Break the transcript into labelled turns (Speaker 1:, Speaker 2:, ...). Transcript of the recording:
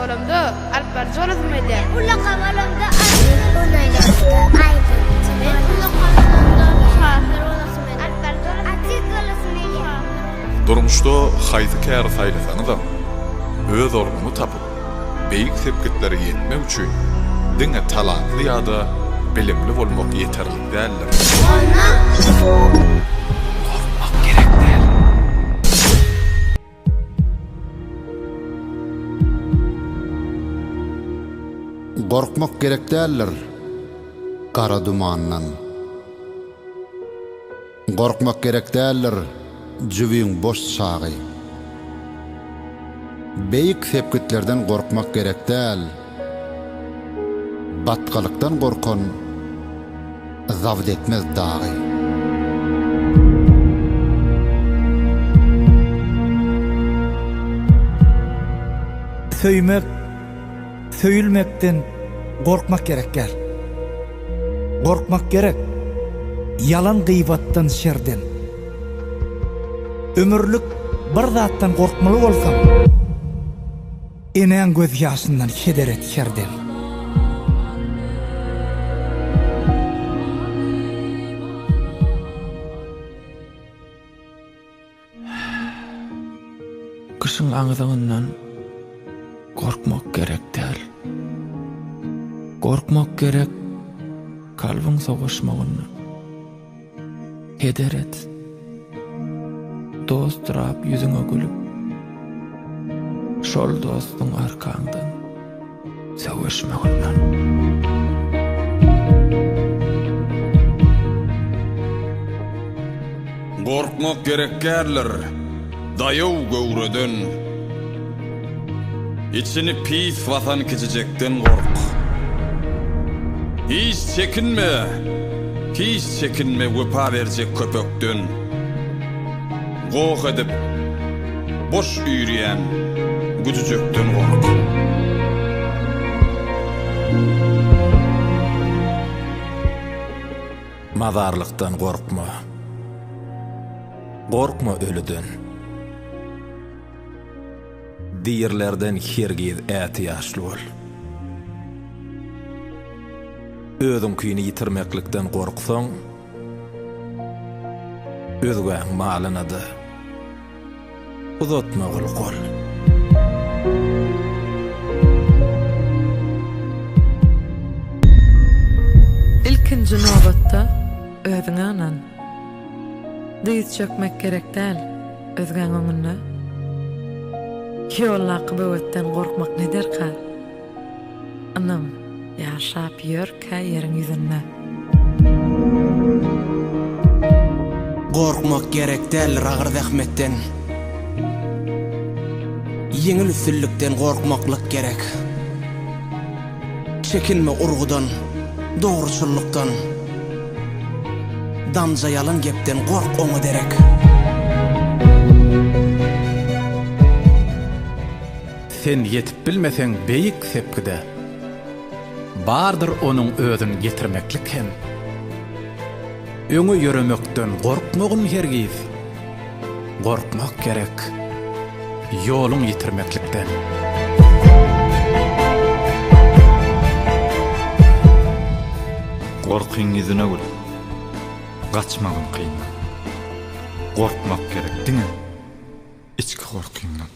Speaker 1: bolamda, alyp baryjy bolasym gelýär.
Speaker 2: Men ullakan bolamda aýdymçy Men ullakan bolamda şahyr bolasym gelýär. Alyp baryjy bolasym Artist bolasym gelýär.
Speaker 3: Durmuşda haýsy käri saýlasaňyzam, öz ornuňy tapyp, beýik sepgitlere ýetmek üçin diňe talantly ýa-da bilimli bolmak ýeterlik däldir.
Speaker 2: Ondan
Speaker 3: Gorkmak gerek däl.
Speaker 4: Gorkmak gerek däldir gara dumandan. Gorkmak gerek däldir jübiň boş çagy. Beýik sepgitlerden gorkmak gerek däl, Batgalykdan gorkan zabt etmez dagy.
Speaker 5: Söýmek, söýülmekden gorkmak gerek däl. Gorkmak gerek, ýalan gybatdan, şerden. Ömürlik bir zatdan gorkmaly bolsaň, enäň gözýaşyndan heder et herdem.
Speaker 6: Gyşyň aňzagyndan gorkmak gerek däl. Gorkmak gerek kalbyň sowaşmagyndan. Heder et. Dosturap ýüzüňe gülüp, şol dostuň arkaňdan sögüşmeginden.
Speaker 7: Gorkmak gerek däldir daýaw göwreden. Içini pis basan kiçijekden gork. Hiç çekinme, hiç çekinme wepa berjek köpekden. Goh edip, boş üýrýän güjüjekden gork.
Speaker 8: Mazarlykdan gorkma. Gorkma ölüden. Dirilerden hergiz ätiýaçly bol. Özüňkini ýitirmeklikden gorksaň, özgäň malyna-da uzatmagyl gol.
Speaker 9: Ilkinji nobatda özüňe ynan. Dyz çökmek gerek däl özgäň öňünde. Ýoldaky böwetden gorkmak ne derkar. Ynam ýaşap ýörkä ýeriň ýüzünde.
Speaker 10: Gorkmak gerek däldir agyr zähmetden. Ýeňil üstünlikden gorkmaklyk gerek. Çekinme urgudan, dogruçyllykdan. Damja ýalan gepden gork oňa derek.
Speaker 8: Sen ýetip bilmeseň beýik sepgide, Bardyr onuň özün ýetirmeklik hem. Öňe ýöremekden gorkmagyn hergiz, Gorkmak gerek ýoluň ýitirmeklikden.
Speaker 11: Gorkyň ýüzüne gül, gaçmagyn kyndan. Gorkmak gerek diňe içki gorkyňdan.